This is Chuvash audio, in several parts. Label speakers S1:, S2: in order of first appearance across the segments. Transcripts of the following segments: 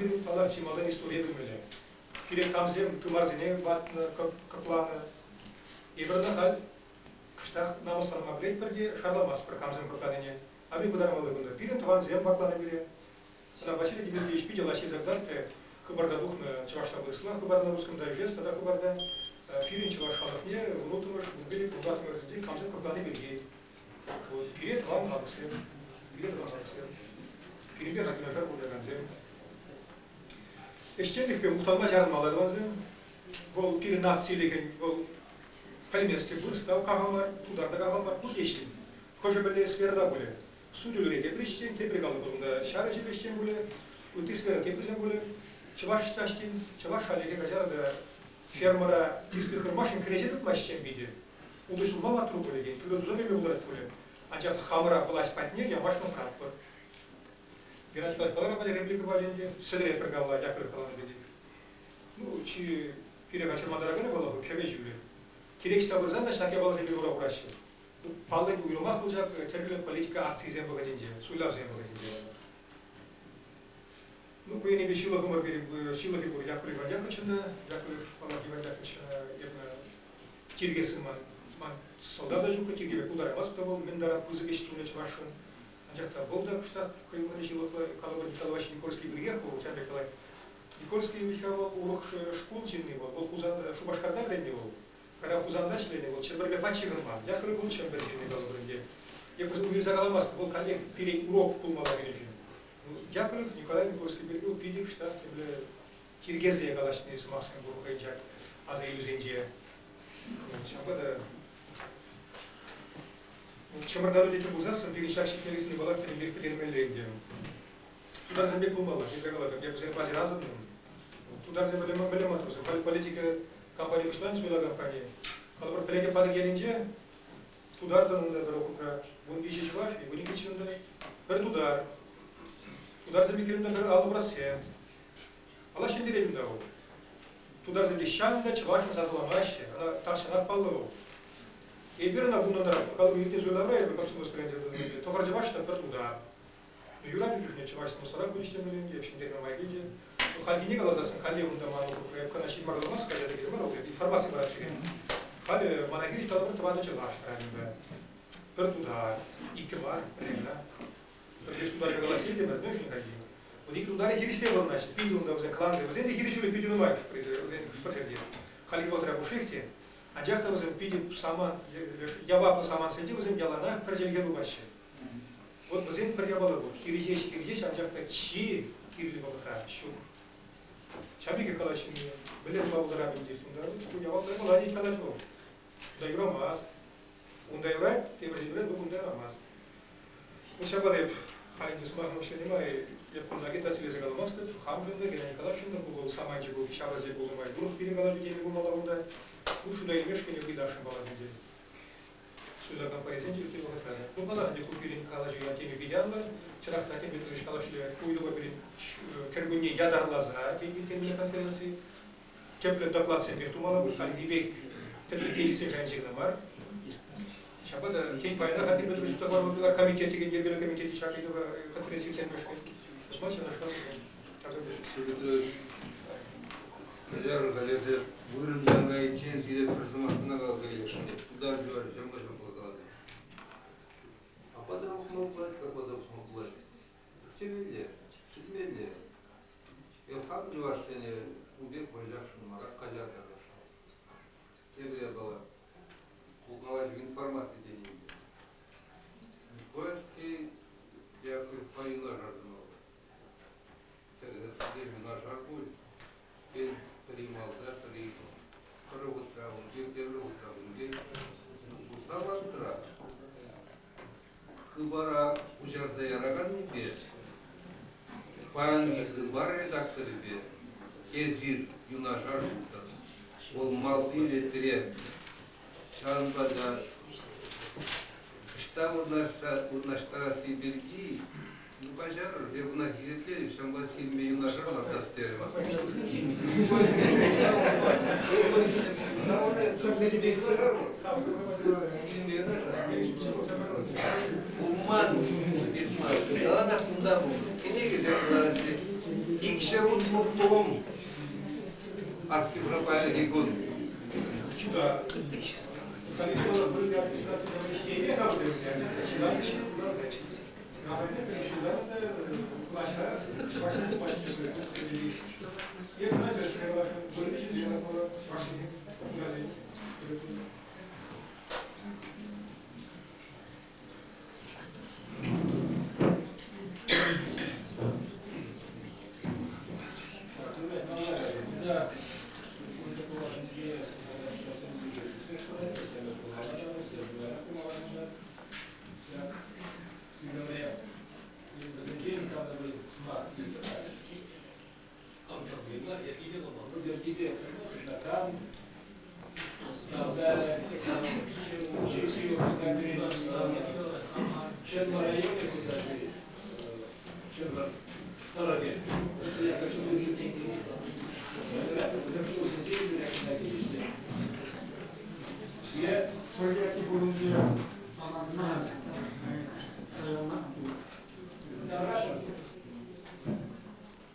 S1: пирӗн, паллах, чи малтан историе пӗлмелле. Пире камсем тымарсене ватнӑ, кӑкланӑ. Эпир ӑна халь кӑштах намӑсланма пӗлетпӗр те шарламастпӑр камсем кӑкланине. А мӗн пытармалли кунта? Пирӗн тӑвансем вакланӑ пире. Ӑна Василий Дмитриевич питӗ лайӑх ҫырса кӑтартрӗ. Хыпарта тухнӑ чӑвашла вырӑсла хыпар на русском дайджест тата хыпарта пирӗн чӑваш халӑхне вунулттӑмӗш, вунпилӗк, вунтӑваттӑмӗш камсем кӑклани пирки. Вот пире тӑван халӑхсем, пире тӑван халӑхсем, пирӗнпе юнашар пурӑнакансем. Ӗҫченлӗхпе мухтанма чарӑнмалла тӑвансем. Вӑл пирӗн нацилӗхӗн, вӑл пӗлмест те вырӑс та кахал мар, тутар та кахал мар, пурте ӗҫчен. Хӑшӗ-пӗри сферӑра пулӗ. Суту-илӳре тепри ӗҫчен, тепри калӑпӑр унта ҫар ӗҫӗпе ӗҫчен пулӗ, ытти сфера теприсем пулӗ. Чӑваш ӗҫчен, чӑваш халӗхе каҫар та фермӑра тислӗк хырмашӑн кӗреҫе тытма ӗҫчен питӗ. Утӑ ҫулма маттур пулӗ тен, тырӑ туса илме пултарать пулӗ. Анчах хамӑра власть патне ямашма пӑратпӑр. Геннадий Николаевич каларӑм реплика пачӗ ӗнтӗ, сӗтӗретпӗр калла Яковлев каланӑ пекех. Ну, чи пире чӑрмантараканӗ вӑл кӗвӗ ҫулӗ. Кирек ӑҫта пырсан та ҫак япаласемпе ура хураҫҫӗ. Паллӑ уйрӑмах вӑл ҫак тӗрлӗ политика акцийӗсем вӑхӑтӗнче, суйлавсем вӑхӑтӗнче. Ну, ку енӗпе ҫылӑхӑмӑр пирӗн ҫылӑхӗ пур Яковлев Иван Яковлевичӑн та. Яковлев, паллах, Иван Яковлевич эпӗ тиркесси ман, ман сӑлтав та ҫуккӑ, тиркеме пултараймастӑп та вӑл, мӗн таран пысӑк ӗҫ тунӑ чӑвашшӑн. Анчах та вӑл та кӑштах хӑй вӑхӑтӗнче ҫылӑхлӑ, калӑпӑр, Николай Никольский пиркиех вӑл ҫав пек калать. Никольский вӗт-ха вӑл урӑх шкул ҫынни вӑл, вӑл Хусан, Шупашкарта вӗреннӗ вӑл. Кара Хусанта ӗҫленӗ вӑл, Чӗмпӗрпе пач ҫыхӑнман. Яковлев вӑл Чӗмпӗр ҫынни калӑпӑр ӗнтӗ. Эпӗ уйӑрса каламастӑп, вӑл каллех пирӗн урок пулмалла пирӗншӗн. Яковлев Николай Никольский пирки вӑл питӗ кӑштах темле тиркесе калаҫни сӑмахсем пур хӑйӗн ҫак аса илӳсенче. Ҫавӑнпа та чӑмӑртану тетӗн пулсассӑн пирӗн ҫак ҫитменлӗхсене паллах пӗтӗмпех пӗтермелле ӗнтӗ. Тутарсем пек пулмалла, эпӗ калатӑп, эпӗ вӗсен паҫӑр асӑнтӑм. Тутарсем мӗнле маттурсем? Халь политика кампани пуҫланчӗ, суйлав кампанийӗ. Калӑпӑр, пӗлетӗп Патӑрьелӗнче тутар тӑнӑ пӗр округра. 13 чӑваш, 12 чӑн пӗр тутар. Тутарсем иккӗн пӗр 50%. Ала ҫӗнтерет унта вӑл. Тутарсем те ҫав та чӑвашӑн сасӑламаҫҫӗ. Ӑна тахҫанах паллӑ вӑл. Эпир ӑна вуннӑнрах, калӑпӑр, иртнӗ суйлавра эпир комсомольск тӑхӑр чӑваш та пӗр тутар. Юрать ун чухне чӑваш мусора пуҫ темелле, ҫӗнтерме май килчӗ. Хальхине каласассӑн, халех унта ман кӑна ҫын мар каламас, хаҫата кирлӗ мар, информаци парать Халӗ мана хирӗҫ калӑпӑр тӑватӑ чӑваш тӑрать унта. Пӗр тутар, иккӗ мар, пӗрре кӑна. Пӗрлеш тутар калас килтӗмӗр, мӗншӗн хальхи? Вот икӗ тутарӗ хирӗҫсе пурӑнаҫҫӗ, питӗ унта вӗсен клансем, вӗсен те хирӗҫӳлӗх питӗ нумай вӗсен хӑш-пӗр ҫӗрте. Хальхи вӑхӑтра пушшех те. Анчах та вӗсем питӗ самант, яваплӑ самантсенче вӗсем яланах пӗр чӗлхе тупаҫҫӗ. Вот вӗсен пӗр япала пур. Хирӗҫеҫ, хирӗҫеҫ, анчах та чи кирлӗ вӑхӑтра ҫук. Ҫав пекех калаҫни, мӗнле тума пултаратӑн тет. Унта ку яваплӑ япала тет калать вӑл. Унта юрамасть. Унта юрать, тепӗр юрать, но кунта юрамасть. Вот ҫапла эп халь ӗнтӗ сӑмахӑм вӗҫленӗ май эп кунта агитацилесе каламастӑп. Хамшӑн та, Геннадий Николаевичшӑн та ку вӑл саманчӗ пул, ҫаврасем пулнӑ май урӑх пирӗн калаҫу теми пулмалла кунта. Ку шута илмешкӗн ыйтасшӑн паллах ӗнтӗ. Суйлав кампанийӗсен те ытти вӑхӑтра та. Ну, паллах ӗнтӗ, ку пирӗн калаҫу теми питӗ анлӑ. Чӑнах та, тем Петрович калашле, ку ыйтупа пирӗн кӗркунне ятарласа тен конференци тӗплӗ докладсемпех тумалла пуль. Хальхи пек тӗплӗ тезиссен шайӗнче кӑна мар. Ҫапла та, тен, паянах Тем Петрович туса комитет текен йӗркелӳ комитечӗ ҫак ыйтупа конференци ирттермешкӗн. Тӑсма ҫавнашкал.
S2: Петрович, Каҫарӑр-ха, эсӗ вырӑнтан кайиччен сире пӗр сӑмах кӑна каласа илесшӗн. Тутар чӑвашӗсем ҫапла каланӑ. Апа та пӑхма пулать, капла та пӑхма пулать. Тӗпчемелле, шӳтлемелле. Эп хам чӑвашсене ун пек вӑрҫасшӑн мар, каҫар тарӑхшӑн. Тепӗр япала. Ку калаҫу информаци тени. Никольский Яковлевпа юнашар тӑмалла. Тӗрӗссипе юнашар пуль. Тен, пӗри малта, пӗри пӗр вӑхӑтра, ун пек тепӗр вӑхӑтра, ун пек пулса лартӑра. Хыпара куҫарса яраканнипе, паянхи Хыпар редакторӗпе эсир юнашар пултӑр. Вӑл малти ретре. Ҫавӑнпа та ӑҫта вырнаҫтарасси пирки ну каҫарӑр, эп ӑна хисеплетӗп, ҫавӑнпа сирӗнпе юнашар лартас терӗм. Пулман, пек мар. Яланах кунта пулнӑ. Кӗнекесем кӑлараҫҫӗ. 260 том архивра паянхи кун.
S1: Да.
S3: Тольятти хулинче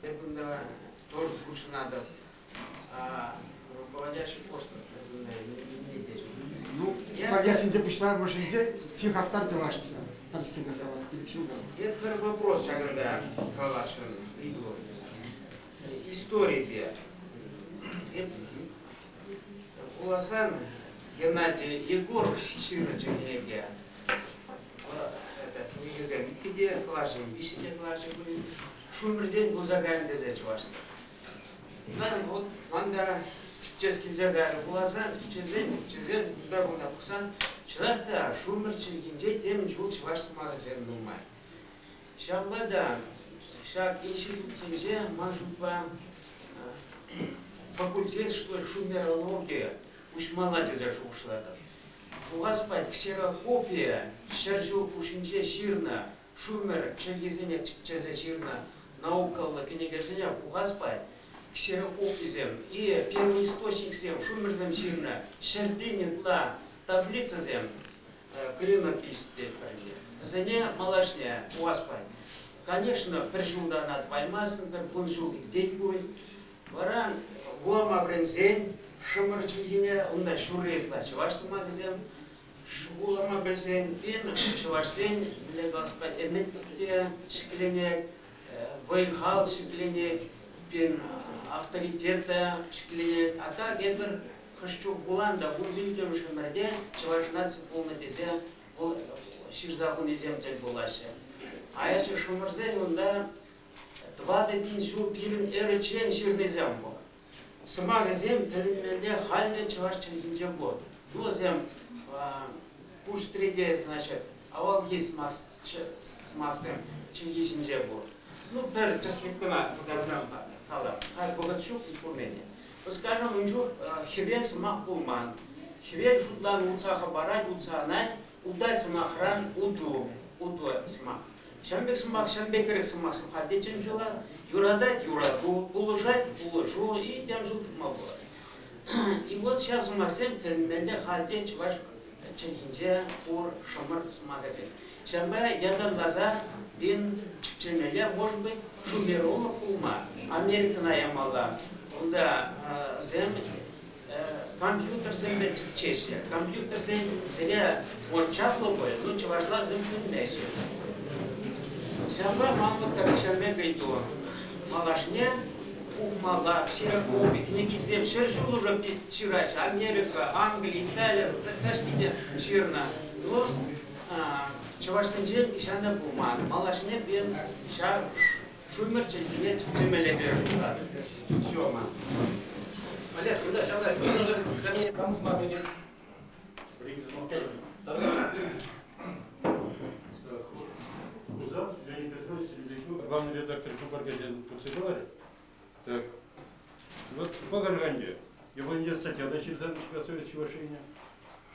S4: Я кунта тоже хутшӑнатӑп. Руководящий пост не здесь.
S3: Ну, Тольяттинче пуҫламӑшӗнче чи хастар чӑвашчӗ. Тӗрӗссипе калать,
S4: Эп пӗр вопрос ҫакӑнта каласшӑн ыйту. Историпе. Эп вуласан Геннадий Егоров ҫырнӑччӗ кӗнеке. Это кӗнекесем иккӗ те кӑларчӗ, виҫҫӗ те кӑларчӗ пулин. Шумертен пулса кайнӑ тесе чӑвашсем. Ман вот ман та тӗпчес килсе кайрӗ вуласан, тӗпчесен, тӗпчесен, унта-кунта пӑхсан, чӑнах та Шумер чӗлхинче темӗн чул чӑваш сӑмахӗсем нумай. Ҫавӑнпа та ҫак институтсенче ман шутпа факультет, что ли, шумерология уҫмалла тесе шухӑшлатӑп. Пулас ксерокопия 100 ҫул хушшинче ҫырнӑ Шумер чӗлхисене тӗпчесе ҫырнӑ наукӑллӑ кӗнекесене пухас пай, ксерокописем и первоисточниксем, шумерсем ҫырнӑ 100 000 ытла таблицӑсем, клинопись тетпӗр ӗнтӗ, вӗсене малашне пухас пай. Конечно, пӗр ҫултан тӑваймастӑн, пӗр вун ҫул иртет пуль. Вара вулама вӗренсен шӑмӑр чӗлхине, унта ҫурри ытла чӑваш сӑмахӗсем, Вулама пӗлсен пин чӑвашсен мӗнле калас ӗмӗт те ҫӗкленет, вӑй-хал ҫӗкленет, пин авторитет та ҫӗкленет. А так эпир хӑш чух вулан та 15-мӗш ӗмӗрте чӑваш наци пулнӑ тесе вӑл ҫырса хунисем тӗл пулаҫҫӗ. А эсӗ шумӑрсен унта 4000 ҫул пирӗн эрӑччен ҫырнисем пур. Сӑмахӗсем тӗлӗнмелле халӗ чӑваш чӗлхинче пур. Ну, вӗсем пуҫ значит, авалхи сӑмахсем чӗлхи ҫинче пур. Ну, пӗр тӗслӗх кӑна кӑтартам калам. Халь вӑхӑт ҫук пурне. Скажем, ун чух хӗвел сӑмах пулман. Хӗвел шутлан утса хӑпарать, утса анать, утать сӑмахран уту, уту сӑмах. Ҫавӑн пек сӑмах, ҫавӑн пекрех сӑмах сӑмхати тем ҫула юратать юрату, пулӑшать пулӑшу и тем ҫул тупма пулать. И вот ҫав сӑмахсем тӗлӗнмелле хальте чӑваш чӗлхинче пур шӑмӑр сӑмахӗсем. Ҫавӑнпа ятарласа пин тӗпчемелле, может быть, шумеролог пулма Америкӑна ямалла. Унта вӗсем компьютерсемпе тӗпчеҫҫӗ. Компьютерсен сире вот чаплӑ пуль, ну чӑвашла вӗсем пӗлмеҫҫӗ. Ҫавӑнпа ман вот ҫавӑн пек ыйту. Малашне пухмалла, ксерокопи, кӗнекисем 100 ҫул уже ҫыраҫҫӗ. Америка, Англи, Италия, таҫти те ҫырнӑ. Ну, чӑвашсенчен ҫавна пулман. Малашне пирӗн ҫав Шумер чӗлхине тӗпчемелле те шутлатӑп. Все, ма.
S1: Олег, куда ҫавна кам сӑмах
S5: Леонид Петрович главный редактор Хыпар газеты тухса каларӗ. Так, вот по Караганде. Его не статья да ҫырса Совет Чувашине.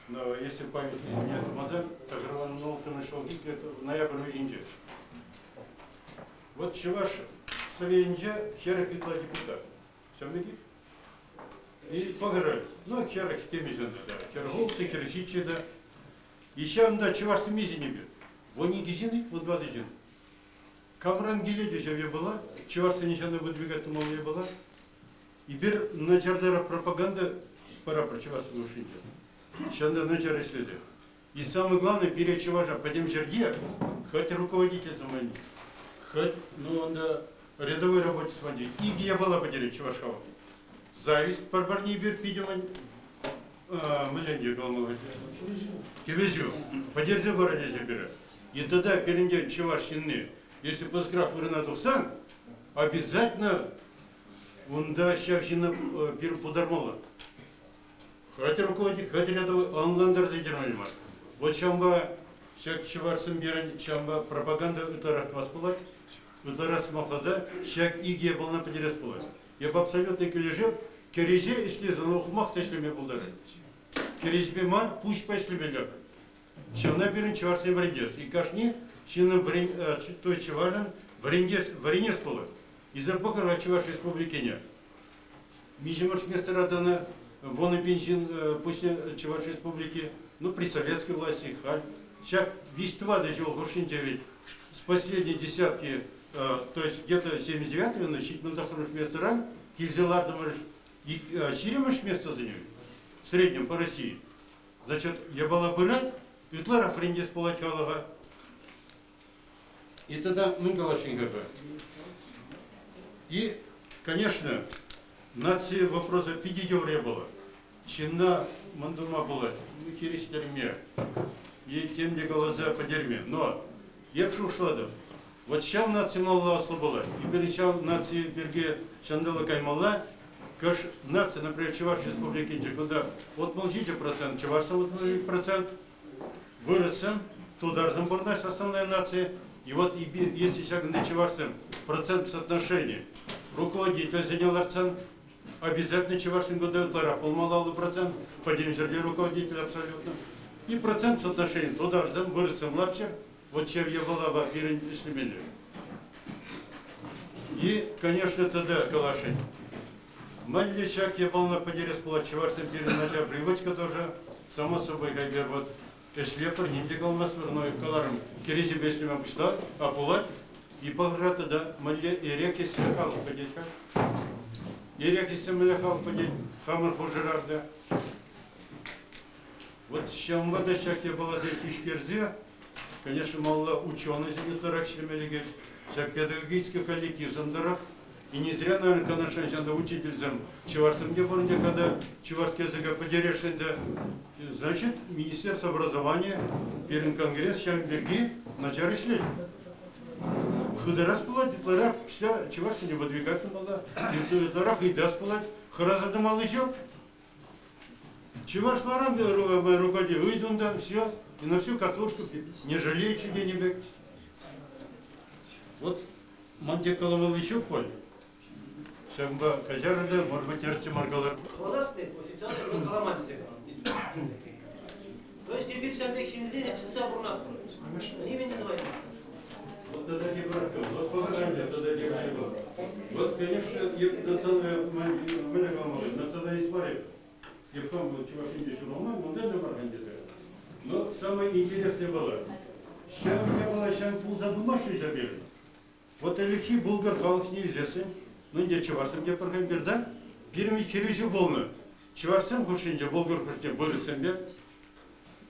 S5: Но если память не изменяет, Мазар Тагрван Нолтымыш где-то в ноябрь уйӑхӗнче. Вот Чӑваш Совечӗнче 40 ытла депутат. Ҫавӑн пекех. И пӑхӑр, ну, 40 темиҫе да, 46, 47 да. И ҫавӑнта чӑвашсем миҫе пек? 12 ҫын, 14 ҫын. Камран килет ҫав япала, чӑвашсене ҫавна выдвигать тумалли япала. Эпир начартарах пропаганда парапӑр чӑваш хушшинче. Ҫавна начар ӗҫлесе. И самое главное, пире чӑваша пӗтӗм ҫӗрте, хоть руководитель самани, хоть, ну, онда рядовой рабочий самани, икӗ япала пӗтерет чӑваш халӑхне. Зависть пӗр-пӗрне эпир питӗ мӗнле каламалла? Кӗвӗҫӳ. Пӗтерсе пырать пире. И тогда пирӗнтен чӑваш ҫынни, если пысӑкрах вырӑна тухсан, обязательно унта ҫав ҫынна пирӗн путармалла. Хоть руководитель, хоть рядовой ӑнлантарса ҫитермелле мар. Вот ҫавӑнпа ҫак чӑвашсем пирӗн ҫавӑнпа пропаганда ытларах тӑвас пулать, ытларах сӑмахласа ҫак икӗ япалана пӗтерес пулать. Эп абсолютно килӗшеп, кӗреҫе ӗҫлесен ухмах та ӗҫлеме пултарать. Кӗреҫепе мар, пуҫпа ӗҫлемелле. Ҫавна пирӗн чӑвашсем вӗрентес. И кашни ҫыннӑн вӗрен, той чӑвашӑн вӗрентес, вӗренес пулать. Исӗр пӑхӑр Чӑваш Республикине. Миҫемӗш местӑра тӑнӑ 10 000 ҫын пуҫне Чӑваш Республики, ну, при советской власти, халь. Ҫак виҫ-тӑватӑ ҫул хушшинче ведь с последней десятки, то есть где-то 79-й, 79-мӗш местӑран килсе лартӑмӑр 20-мӗш местосене в среднем по России. Значит, япала пырать, ытларах вӗрентес пулать халӑха. И тогда мӗн калаҫҫӗ-ха И, конечно, наци вопросӗ питӗ йывӑр япала. Ҫынна мӑн тума пулать, хирӗҫтерме и тем те каласа пӗтерме. Но эп шухӑшлатӑп, вот ҫав наци малалла аслӑ пулать. Эпир ҫав наци пирки ҫанталӑк каймалла. Кӑш наци, например, Чӑваш Республикинче кунта 67% чӑвашсем 67%, вырӑссем, тутарсем пурӑнаҫҫӗ основная нация. И вот если ҫакӑнти чӑвашсем процент соотношения руководительсене лартсан, обязательно чӑвашсен кунта ытларах пулмалла процент, пӗтӗм ҫӗрте руководитель абсолютно. И процент соотношения тутарсем, вырӑссем ларччӑр, вот ҫав япалапа пирӗн ӗҫлемелле. И, конечно, тогда калашить. Мӗнле ҫак япалана пӗтерес пулать чӑвашсем пирӗн начар привычка тоже, само собой, хайпер вот ӗҫлепӗр, ним те каламастпӑр, но каларӑм, кӗреҫепе ӗҫлеме пуҫлать, а пулать, и пӑхӑр тата мӗнле эрех ӗҫсе халӑх пӗтет-ха. Эрех ӗҫсе мӗнле халӑх пӗтет, хамӑр хушӑрах та. Вот ҫавӑнпа та ҫак япаласене тишкерсе, конечно, малалла ученӑйсем ытларах ӗҫлеме лекет, ҫак педагогический коллективсем тӑрӑх. И не зря, наверное, Канашран ҫанта учительсем чӑвашсем те пур ӗнтӗ, когда чӑвашский языка пӗтересшӗн те. Значит, Министерство образования, пирӗн конгресс ҫавӑн пирки начар ӗҫлет. Хытӑрас пулать, ытларах чӑвашсене выдвигать тумалла, ытларах ыйтас пулать, хӑраса тӑмалли ҫук. Чӑвашларан руководитель ыйтунтан все, и на всю катушку, не жалеючи где-нибудь. Вот ман те каламалли ҫук пуль. Ҫавӑнпа каҫарӑр та, может быть, терӗсчӗ мар калар.
S6: Калас официально калама тесе калам. То есть эпир ҫав пек ҫынсене чӑтса пурӑнатпӑр. Нимӗн те тӑваймастпӑр.
S5: Вот тогда не брать, вот погнали, тогда не Вот, конечно, националист мар Ефрем был чувашинче ҫуралман, унта та бар где-то. Но самое интересное было, ҫав япала ҫав пулса пымаҫҫӗ ҫав пирӗн. Вот ӗлӗкхи булгар халӑхне илсессӗн, ну ӗнтӗ чӑвашсем те пӗр пир да, пирӗн хирӗҫӳ пулнӑ. Чӑвашсем хушшинче, булгар хушшинче вырӑссемпе,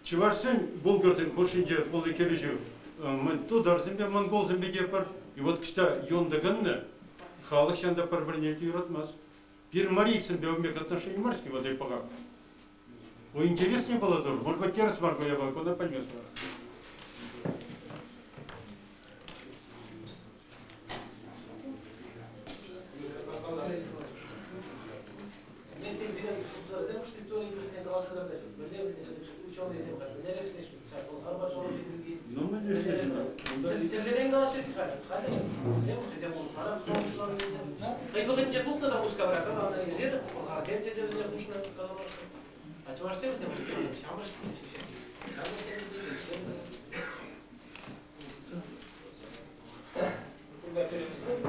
S5: чӑвашсен булгарсен хушшинче пулнӑ хирӗҫӳ тутарсемпе, монголсемпе те пӗр. И вот кӑҫта юн тӑкӑннӑ, халӑх ҫанта пӗр-пӗрне те юратмасть. Пирӗн марийцемпе ун пек отношени мар-ҫке вот эпоха. У интереснее было тоже. Может быть, терс мар я куда поймешь.
S6: Вместе пирӗн тутарсем истори пирки каласа кӑтартаҫҫӗ. Мӗнле ученӑйсем мӗнлерех ӗҫлеҫҫӗ? Пӑлхар патшалӑхӗ пирки.
S5: Ну, мӗнле ӗҫлеҫҫӗ?
S6: Тӗрлӗрен калаҫҫӗ халӗ. Халӗ вӗсем хӑйсем пулсарах Хӑй вӑхӑтӗнче тухнӑ та Мускавра каланӑ, эсир пӑлхарсем тесе вӗсене хушнӑ каламашкӑн. А чӑвашсем те ҫамрӑк ҫамрӑксем
S7: Кунта перечисление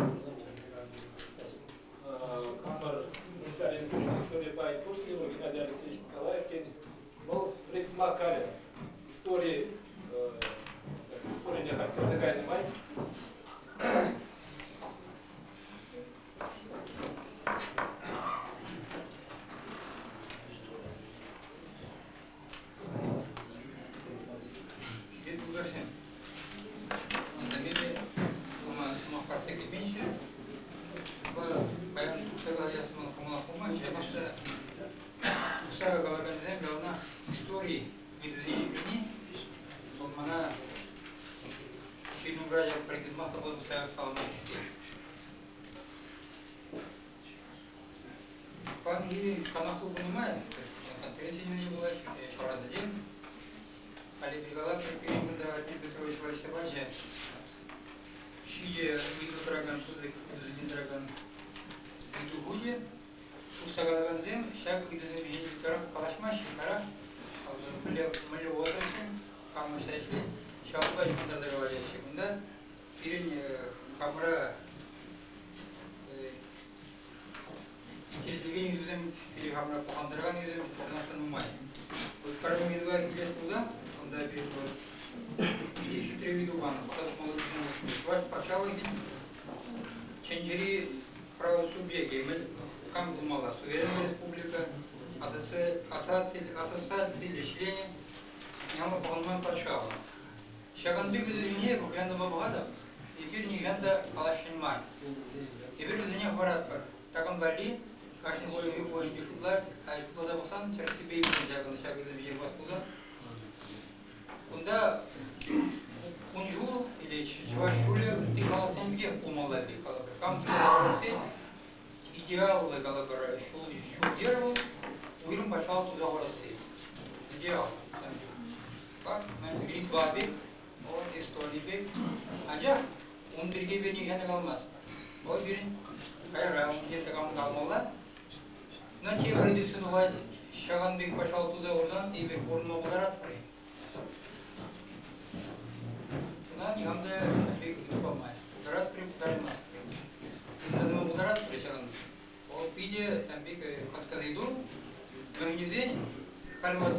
S7: Хамӑр Мускав институчӗн истори пайӗн пуҫлӑхӗ Геннадий Алексеевич Николаев тен, вӑл Фрикс Маккален истори историне хатӗрлесе кайнӑ май.
S8: Ҫакӑ ясман кӑмӑла пулман, ҫапах та ҫакӑ калакансем яланах истори ыйтусем ҫине вӑл мана фильмра пӗр та пулса калама хистет. Паянхи канашлу нумай, конференци пулать, ҫаврасем. Олег Николаевич пирӗн кунта Владимир Петрович Васильевича ҫичӗ ыйту тӑракан пысӑк ыйтусене тӑракан ыйту хучӗ. Тухса калакансем ҫак ыйтусем ҫинчен тӑрӑх калаҫмаҫҫӗ, ытларах мӗнле мӗнле отрасль, кам ӑҫта ӗҫлет, ҫавӑнпа ҫыхӑнтарса калаҫаҫҫӗ. Кунта пирӗн хамӑра интереслекен ыйтусем, пире хамӑра пӑхӑнтаракан ыйтусем чӑнах та нумай. Вот пӗр ыйтӑва илес пулсан, унта пирӗн вот питӗ хитре ыйту панӑ. Чӑваш патшалӑхӗн тӗнчери право субъекчӗ кам пулмалла? Суверенная республика, ассоциациллӗ членӗ, няма пӑхӑнман патшалӑх. Ҫакӑн пек ыйтусене эпӗ глянӑпа пӑхатӑп, эпир нихӑҫан та калаҫшӑн мар. Эпир вӗсене хӑваратпӑр. Такам валли кашни вӑйӗнче шутлать, а шутласа пӑхсан тӗрӗссипе илсен ҫакӑн ҫак ыйту ҫине пӑхас пулсан кунта кун-ҫул или чӑваш ҫулӗ ытти халӑхсен пекех пулмалла пек калӑпӑр. Кам суйласа идеаллӑ калӑпӑр ҫул-йӗр вӑл уйрӑм патшалӑх туса хурасси. Идеал. Литва пек, Эстони пек. Анчах ун пирки эпир нихҫан та каламастпӑр. Вӑл пирӗн кайра ун ҫине такам калмалла. Но тепӗр тӗсӗ тухать, ҫакӑн пек патшалӑх туса хурсан эпир пурӑнма пултаратпӑр-и? Ӑна никам та пек памасть. Пултаратпӑр-и, пултараймастпӑр-и? Тытма пултаратпӑр-и ҫакӑн пек? Вӑл питӗ ҫавӑн пек кӑткӑс ыйту. Мӗншӗн халь вот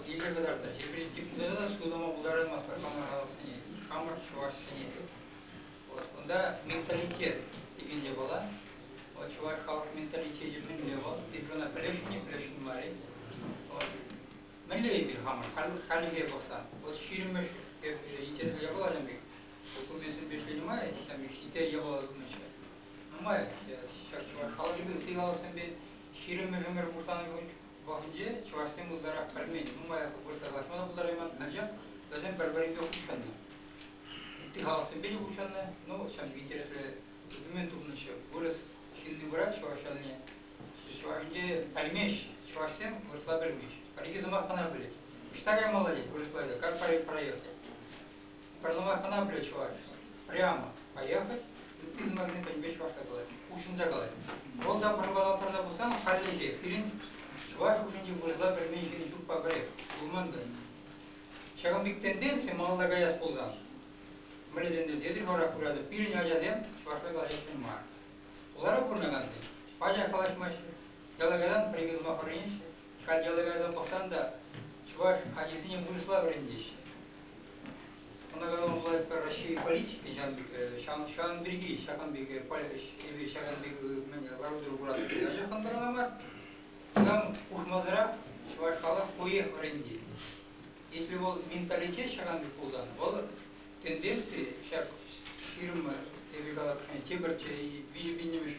S8: илсе кӑтартать. Эпир депутата та суйлама пултараймастпӑр хамӑр халӑхсене, хамӑр чӑвашсене. Вот кунта менталитет текен япала. Вот чӑваш халӑх менталитечӗ мӗнле вӑл? Эпир ӑна пӗлесшӗн-и, пӗлесшӗн мар-и? Вот. Мӗнле эпир хамӑр хальлӗхе пӑхсан? Вот ҫирӗммӗш интереслӗ япаласем пек. Документсемпе ӗҫленӗ май, ҫавӑн пек хитре япала тупнӑччӗ. Нумай ҫак чӑваш халӑхӗпе ытти халӑхсемпе ҫирӗммӗш ӗмӗр пуҫланнӑ вӑхӑтӗнче чӑвашсем ытларах пӗлмен, нумаях вырӑсла калаҫма та пултарайман, анчах вӗсем пӗр-пӗринпе хутшӑннӑ. Ытти халӑхсемпе те хутшӑннӑ, ну, ҫав интереслӗ документ тупнӑччӗ. Вырӑс ҫынни пырать чӑваш ялне, чӑвашӗнче пӗлмест, чӑвашсем вырӑсла пӗлмест. Пӗр-икӗ сӑмах кӑна пӗлет. Ӑҫта каймалла тет вырӑсла, как проехать? Пӗр сӑмах кӑна пӗлет чӑваш. Прямо поехать, ытти сӑмахсене пӗтӗмпе чӑвашла калать, хушӑнса калать. Вӑл та пӑркалантарса пӑхсан хальлӗхе пирӗн чӑваш хушшинче вырӑсла пӗлмен ҫын ҫукпа пӗрех, пулман та. Ҫакӑн пек тенденци малалла каяс пулсан, мӗнле тенденци эсир вара куратӑр, пирӗн ачасем чӑвашла калаҫасшӑн мар. Хулара пурӑнакансем пачах калаҫмаҫҫӗ. Яла кайсан пӗр-икӗ сӑмах вӗренеҫҫӗ. Халь яла кайсан пӑхсан та чӑваш ачисене вырӑсла вӗрентеҫҫӗ. Ӑна калама пулать пӗр Раҫҫей политики ҫавӑн пек ҫавӑн пирки ҫакӑн пек эпир ҫакӑн пек мӗн лару-тӑру куратпӑр. Анчах кӑна мар. Никам хушмасӑрах чӑваш халӑх хӑех вӗрентет. Если вӑл менталитет ҫакӑн пек пулсан, вӑл тенденци ҫак ҫирӗм эпир калакан тепӗр виҫӗ пиннӗмӗш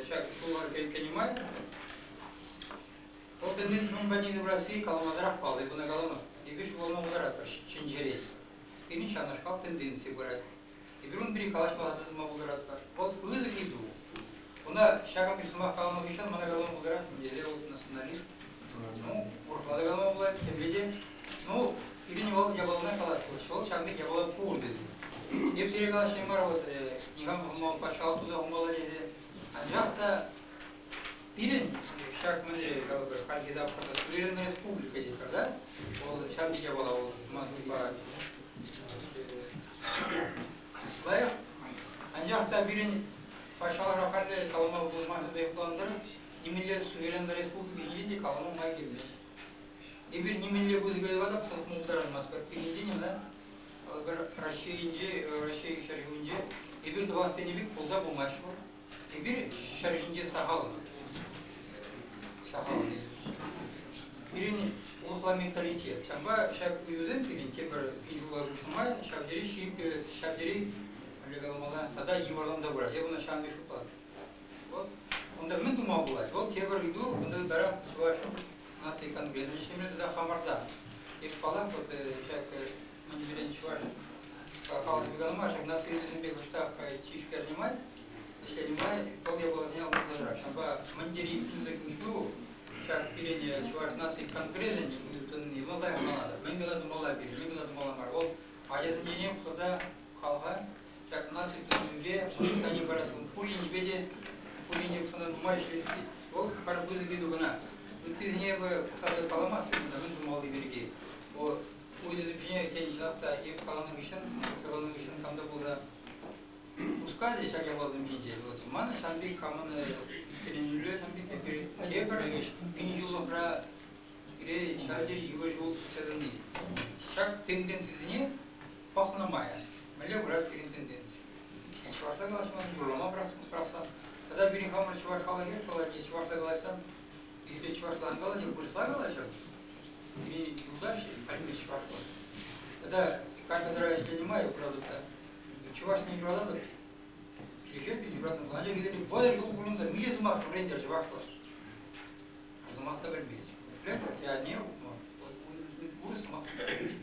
S8: ҫак ҫуллар кӗнӗ май Вӑл тенденци мӗн патне пырасси каламасӑрах паллӑ, эп ӑна каламастӑп. Эпир ҫухалма пултаратпӑр чӗнчере. Пирӗн ҫавнашкал тенденци пырать. Эпир ун пирки калаҫма тытӑнма пултаратпӑр. Вӑл пысӑк ыйту. Кунта ҫакӑн пек сӑмах каланӑ хыҫҫӑн мана калама пултарать, тесе вӑл националист. Ну, урӑхла та калама пулать, темле те. Ну, пирӗн вӑл япалана калать, вӑл ҫавӑн пек япала пур тесе. Эп сире каласшӑн мар, вот никам патшалӑх туса хумалла тесе. Анчах та Пирӗн ҫак мӗнле калӑпӑр, хальхи тапхӑрта суверенная республика тетпӗр, да? Вӑл ҫав япала вӑл ман шутпа лайӑх. Анчах та пирӗн патшалӑхра халӗ калама пулман плантӑр, нимӗнле суверенлӑ республика ҫинчен те калама май килмест. Эпир нимӗнле пысӑк ыйтӑва та пӑсма пултараймастпӑр. Пирӗнтен ӑна калӑпӑр Раҫҫейӗнче, Раҫҫей ҫӗршывӗнче эпир тӑвас тенӗ пек пулса пымасть вӑл. Эпир ҫӗр ҫинче сахалӑн. Сахалӑн. Пирӗн урӑхла менталитет. Ҫавӑнпа ҫак ыйтусем пирӗн тепӗр пин ҫула куҫнӑ май ҫав тери ҫирӗп, ҫав тери, мӗнле каламалла, тата йывӑрланса пырать. Эп ӑна ҫавӑн пек шутлатӑп. Вот. Кунта мӗн тума пулать? Вӑл тепӗр ыйту, кунта ытларах Чӑваш наци конгресӗн ӗҫлеме тата хамӑрта. Эп паллах, вот ҫак мӗн чӑваш халӑхӗ кӑна мар, ҫак наци ыйтусемпе кӑштах тишкернӗ май, ӗҫленӗ май вӑл япаласене ӑнлантарать. Ҫавӑнпа мӗн тери пысӑк ыйту ҫак пирӗн Чӑваш наци конгресӗн тӑнине вӑл лайӑх ӑнланатӑп. Мӗн кӑна тумалла пирӗн, мӗн кӑна тумалла мар. Вӑл ачасенчене пӑхса халӑха ҫак наци тытӑмӗпе воспитани парас пур енӗпе те пур енӗпе пӑхса нумай ӗҫлесси. Вӑл пӗр пысӑк ыйту кӑна. Ыттисене эпӗ пӑхса каламастӑп кунта мӗн тумалли пирки. Вӑл ыйтусем ҫине тен чӑнах та эп каланӑ хыҫҫӑн, каланӑ хыҫҫӑн кам та пулса пускалӗ ҫак япаласем ҫинче. Вот манӑн ҫавӑн пек хамӑн иккӗленӳллӗ ҫавӑн пек эпир тепӗр пинҫуллӑхра пире ҫав тери йывӑр ҫул тухса тӑни. Ҫак тенденцисене пӑхнӑ май мӗнле пырать пирӗн тенденци? Чӑвашла калаҫман, юрлама пӑрахсан, тата пирӗн хамӑр чӑваш халӑхӗ калать, чӑвашла калаҫсан, пирӗнпе чӑвашла ан калаҫӑр, вырӑсла калаҫӑр. Пирӗн юлташ пӗлмест чӑвашла. Тата кафедра ӗҫленӗ май юратӑп та, чӑвашсене юрататӑп. Килӗшет, юратнӑ пулсан, анчах вӗсене вӑтӑр ҫул пурӑнса миҫе сӑмах вӗрентӗр чӑвашла? Пӗр сӑмах та пӗлмест. Пӗлетӗп, театне вырӑс сӑмах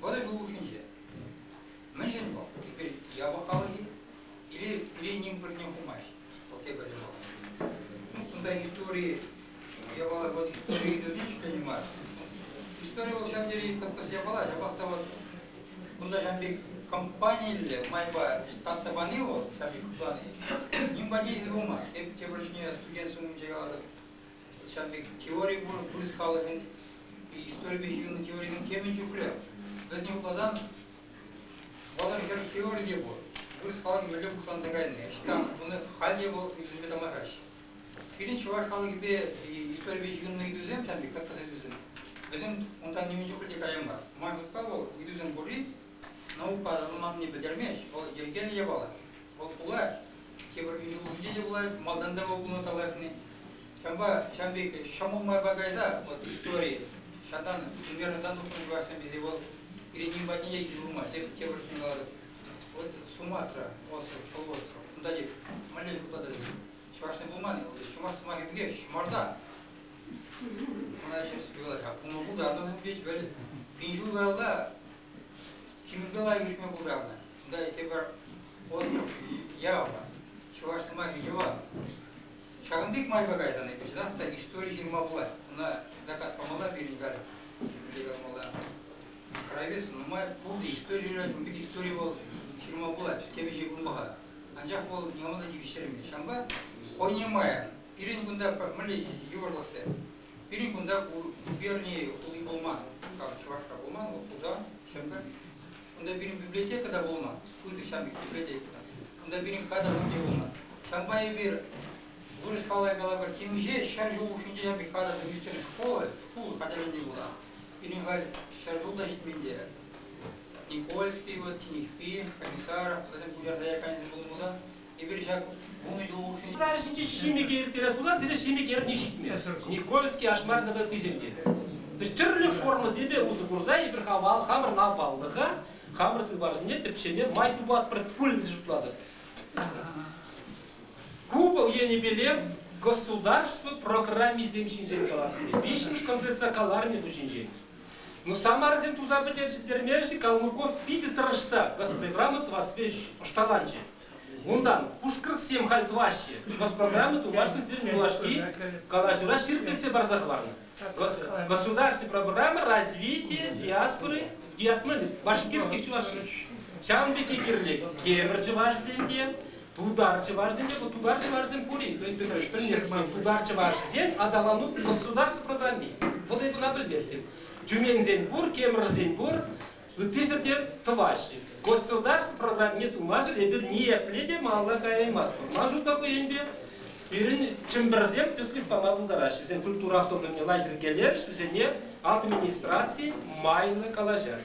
S8: вӑтӑр ҫул хушшинче. Мӗншӗн вӑл? Эпир япӑх халӑх-и? Или пире ним вырӑнне хумасть? Вӑл тепӗр япала. Ну, кунта истори япала, вот истори ыйтӑвне ҫӗкленӗ мар. Истори вӑл ҫав тери кӑткӑс япала, ҫапах та вот кунта ҫав пек компаниллӗ майпа татса пани вӑл, ҫав пек шутлани, ним патне илсе пымасть. Эп тепӗр чухне студентсем умӗнче калатӑп, Ҫавӑн пек теори пур, вырӑс халӑхӗн историпе ҫыхӑннӑ теорисем темӗн чухлӗ. Вӗсене вуласан вӑтӑр-хӗр теори те пур. Вырӑс халӑхӗ мӗнле пуҫланса кайни, ӑҫтан, ӑна халь те вӑл ыйтусемпе танлашаҫҫӗ. Пирӗн чӑваш халӑхӗпе историпе ҫыхӑннӑ ыйтусем, ҫавӑн пек кӑткӑс ыйтусем, вӗсем унтан нимӗн чухлӗ те кая мар. Ман шутпа вӑл ыйтусем пурри наука аталанманнине пӗлтермест, вӑл йӗркеллӗ япала. Вӑл пулать. Тепӗр ҫулсенче те пулать, малтан та вӑл пулнӑ тавлашни. Ҫавӑнпа ҫавӑн пек ҫӑмӑл майпа кайса, вот истори, ҫантан примерно тухнӑ чӑвашсем тесе вӑл пире ним патне те илсе пымасть. Эп тепӗр чухне калатӑп. Вот Суматра, остров, полуостров, унта те мӗнле шутлатӑр? Чӑвашсем пулман-и? Чӑваш сӑмахӗ пекех ҫӑмарта. Мана сейчас калать, пулма пултарнӑ вӗсем пек, вӗл пин ҫул каялла Кимӗпе лайӑх ишме пултарнӑ. Унта тепӗр остров Ява, чӑваш сӑмахӗ йӑва. Ҫакӑн пек майпа кайсан эпир чӑнах та истори ҫырма пулать. Ӑна заказ памалла пирӗн халь, мӗнле каламалла. Краевед нумай пурте истори ҫырать, ун пек истори вӑл ҫырма пулать темиҫе кунлӑха. Анчах вӑл никама та тивӗҫтермест. Ҫавӑнпа понимая, пирӗн кунта мӗнле йывӑрлӑхсем? Пирӗн кунта губерни хули пулман, Чӑвашра пулман, вӑл Хусан, Чӗмпӗр. Кунта пирӗн библиотека та пулман, пысӑк ҫав пек библиотека. Кунта пирӗн кадрсем те пулман. Ҫавӑнпа эпир вырӑс калай калапӑр, темиҫе ҫӗр ҫул хушшинче ҫав пек кадрсем ӳстернӗ школа, шкул хатӗрленни пулать. Пирӗн халь 100 ҫул та ҫитмен те. Никольский, вот, Тинехпи, Комиссаров, вӗсем пуҫарса яканӗсем пулнӑ пулсан, Эпир ҫак 10 ҫул хушшинче
S6: Сар ҫинче ҫимӗке ирттерес пулсан сире ҫимӗк эрни ҫитмест. Никольский, Ашмар тата ыттисем те. То есть тӗрлӗ формӑсемпе усӑ курса эпир хамӑр аваллӑха, хамӑр тымарсене тӗпчеме май тупатпӑр пуль тесе шутлатӑп. Ку вӑл енӗпеле государство программисем ҫинчен калас килет. Виҫҫӗмӗш конгресра каларнӗ ку ҫинчен. Ну, Самарӑсем туса пӗтермерӗҫ-и, Калмыков питӗ тӑрӑшса госпрограмма тӑвассипе ӑшталанчӗ. Унтан пушкӑртсем халь тӑваҫҫӗ. Госпрограмма тумашкӑн сирӗн юлашки калаҫура ҫирӗплетсе парса хӑварнӑ. Государственная программа развития диаспоры, диаспоры башкирских чувашей. Ҫавӑн пекки кирлӗ кемӗр чӑвашсем те, тутар чӑвашсем те, тутар чӑвашсем пур-и, Леонид Петрович, пӗлместӗп. Тутар чӑвашсен аталану государство программи. Вӑл эп ӑна пӗлместӗп. Тюменсен пур, кемӗрсен пур, ытти ҫӗрте тӑваҫҫӗ. Государство программине тумасӑр эпир ниепле те малалла каяймастпӑр. Ман шутпа ку енпе пирӗн чӗмпӗрсем тӗслӗх пама пултараҫҫӗ. Вӗсен культура автономине лайӑх йӗркелерӗҫ, вӗсене администраци майлӑ калаҫать.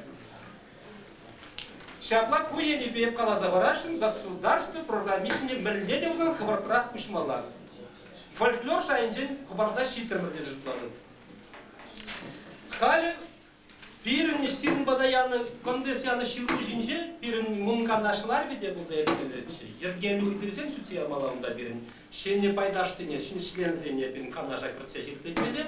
S6: Ҫапла ку енӗпе эп каласа парасшӑн, государство программи ҫине мӗнле те пулсан хӑвӑртрах куҫмалла. Фольклор шайӗнчен хӑпарса ҫитрӗмӗр тесе шутлатӑп. Халӗ.
S9: Пирӗн сирӗн пата янӑ конгресс янӑ ҫыру ҫинче пирӗн мӑн канашларӗ те пулса иртмеллеччӗ. Йӗркеллӗ ыйтусем сӳтсе ямалла унта пирӗн. Ҫӗнӗ пайташсене, ҫӗнӗ членсене пирӗн канаша кӗртсе ҫирӗплетмелле.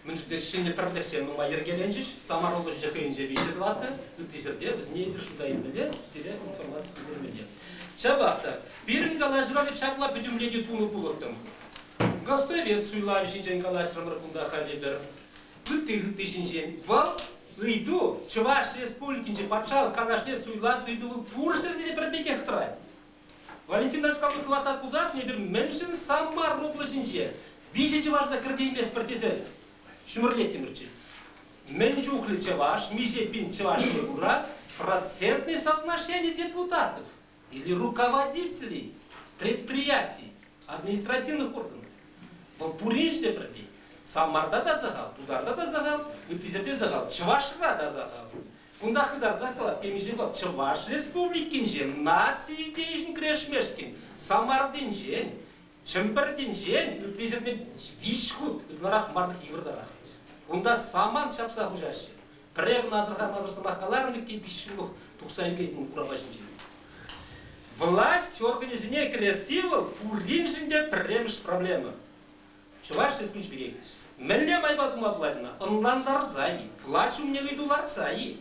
S9: Мӗншӗн тесен ҫӗнӗ пӗрлӗхсем нумай йӗркеленчӗҫ. Самар облаҫӗнче хӑйӗнче виҫҫӗ-тӑваттӑ, ытти ҫӗрте вӗсене эпир шута илмелле, сире информаци пӗлтермелле. Ҫапах та пирӗн калаҫура эп ҫапла пӗтӗмлетӳ тунӑ пулӑттӑм. Госсовет суйлавӗ ҫинчен калаҫрӑмӑр кунта халь эпир. Ытти-ытти ҫинчен. Вӑл ыйту Чӑваш Республикинчи Патшалӑх Канашне суйлас ыйту вӑл пур ҫӗрте те пӗр пекех тӑрать. Валентин Иванович класса пулсассӑн эпир мӗншӗн Самар облаҫӗнче виҫӗ чӑвашна кӗртейместпӗр тесе ҫӗмӗрлеттӗмӗрччӗ. Мӗн чухлӗ чӑваш, миҫе пин чӑвашне кура процентное соотношение депутатов или руководителей предприятий, административных органов. Вӑл пуриншӗн те пӗртен. Самарта та сахал, Тутарта та сахал, ыттисем те сахал, Чӑвашра та сахал. Кунта хытарсах калать, темиҫе хут Чӑваш Республикинче наци идейишӗн кӗрешмешкӗн Самартинчен, Чӗмпӗртинчен ытти ҫӗртен виҫ хут ытларах марлӑх йывӑртарах. Кунта самант ҫапса хуҫаҫҫӗ. Пӗрре кӑна асӑрхамасӑр сӑмах каларӑм иккен виҫ ҫуллӑх тухса ӳкетӗн урапа ҫинчен. Власть органӗсене кӗресси вӑл пуриншӗн те пӗрремӗш проблема. Чӑваш Республики пирки мӗнле майпа тума пулать ӑна? Ӑнлантарса-и? Влаҫ умне ыйту лартса-и?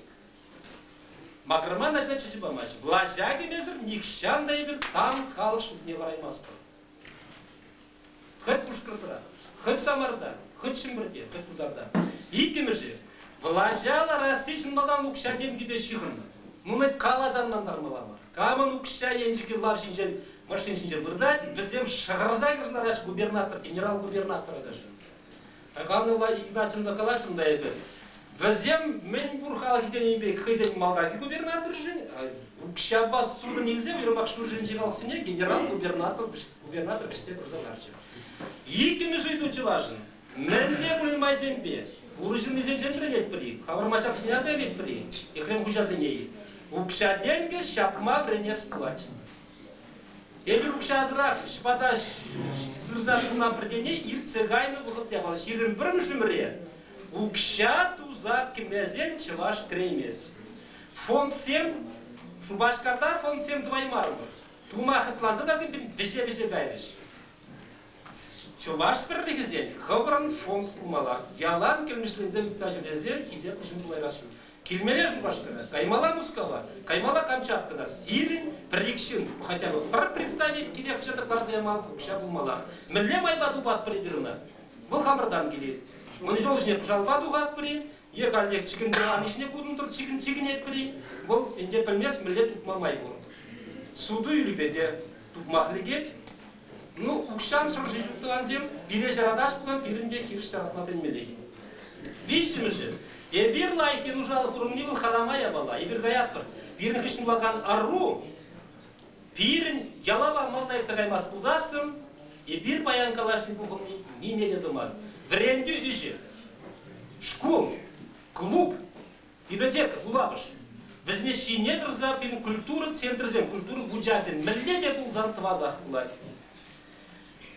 S9: Макӑрма начна чӗчӗ памасть. Влаҫа кӗмесӗр нихҫан та эпир тан халӑх шутне лараймастпӑр. Хӑть Пушкӑртра, хӑть Самарта, хӑть Чӗмпӗрте, хӑть Тутарта. Иккӗмӗшӗ, влаҫа ларасси чӑн малтан укҫа-тенкӗпе ҫыхӑннӑ. Ну, каласа ӑнлантармалла мар. Камӑн укҫа енчӗкӗ лав ҫинчен, машина ҫинче выртать, вӗсем шӑхӑрса кӗрсе губернатор, генерал-губернатора даже. Ганна Игнатьевна калаҫрӑм та эпӗ. Вӗсем мӗн пур халӑх тенӗ пек хӑйсен малтанхи губернаторшӗн укҫапа сутӑн илсе уйрӑмах ҫурҫӗрӗнчи халӑхсене генерал-губернатор губернатор вӗҫсе пырса ларчӗ. Иккӗмӗш ыйту чӑвашӑн. Мӗнле пулмайсемпе пур ҫыннисенчен вӗренетпӗр-и? Хамӑр маҫаксене аса илетпӗр-и? Ехрем хуҫасене-и? Укҫа-тенкӗ ҫапма вӗренес пулать. Эпир укҫасӑрах ҫӑпата сырса тунӑ пӗртене иртсе кайнӑ вӑхӑт япала. 21-мӗш ӗмӗре укҫа туса кӗмесен чӑваш кӗреймест. Фондсем Шупашкарта фондсем тӑваймарӑмӑр. Тума хӑтланса та вӗсем вӗҫе-вӗҫе кайрӗҫ. Чӑваш пӗрлӗхӗсен хӑвӑрӑн фонд пулмаллах. Ялан кӗлмӗҫленсе ыйтса ҫӳресе хисеплӗ ҫын пулайрас ҫук. Килмелле Шупашкара, каймалла Мускава, каймалла Камчаткӑна. Сирӗн пӗр-ик ҫын, хотя бы пӗр представитель киле хӑҫан та парса ямалӑх укҫа пулмаллах. Мӗнле майпа тупатпӑр эпир ӑна? Вӑл хамӑртан килет. Ун ҫул ҫине пӑшалпа тухатпӑр-и е каллех чикӗнсе ани ҫине кутӑн чикӗнетпӗр-и? Вӑл ӗнтӗ пӗлмест, мӗнле тупма май пур. Суту-илӳпе те тупмах лекет. Ну, укҫан шӑрши ҫук тӑвансем, пире ҫаратас пулсан пирӗн те хирӗҫ ҫаратма пӗлмеллех. Виҫҫӗмӗшӗ. Эпир лайӑххи нушаллӑ пурӑнни вӑл харама япала. Эпир каятпӑр. Пирӗн хыҫҫӑн пулакан ӑру пирӗн ялава малтан ертсе каймасть пулсассӑн, эпир паян калаҫни пухӑнни ниме те тӑмасть. Вӗрентӳ ӗҫӗ, шкул, клуб, Библиотека, вулавӑш. Вӗсене ҫине тӑрса пирӗн культура центрӗсем, культура вучахӗсем мӗнле те пулсан тӑвасах пулать.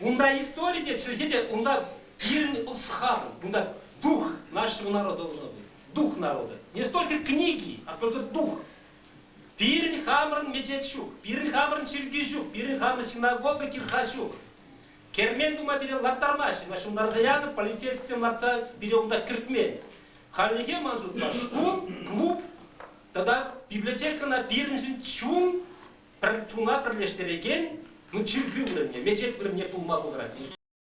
S9: Унта истори те, чӗлхе те, унта пирӗн ӑс-хакӑл, унта дух нашего народа должно быть. Дух народа. Не столько книги, а сколько дух. Пирӗн хамӑрӑн мечет ҫук, пирӗн хамӑрӑн чиркӳ ҫук, пирӗн хамӑр синагога кирха ҫук. Кермен тума пире ларттармаҫҫӗ, ҫунтарса янӑ полицейскисем лартса пире унта кӗртмен. Хальлӗхе ман шутпа шкул, клуб тата библиотекӑна пирӗншӗн чун, чуна пӗрлештерекен ну, чиркӳ вырӑнне, мечет вырӑнне пулма пултарать.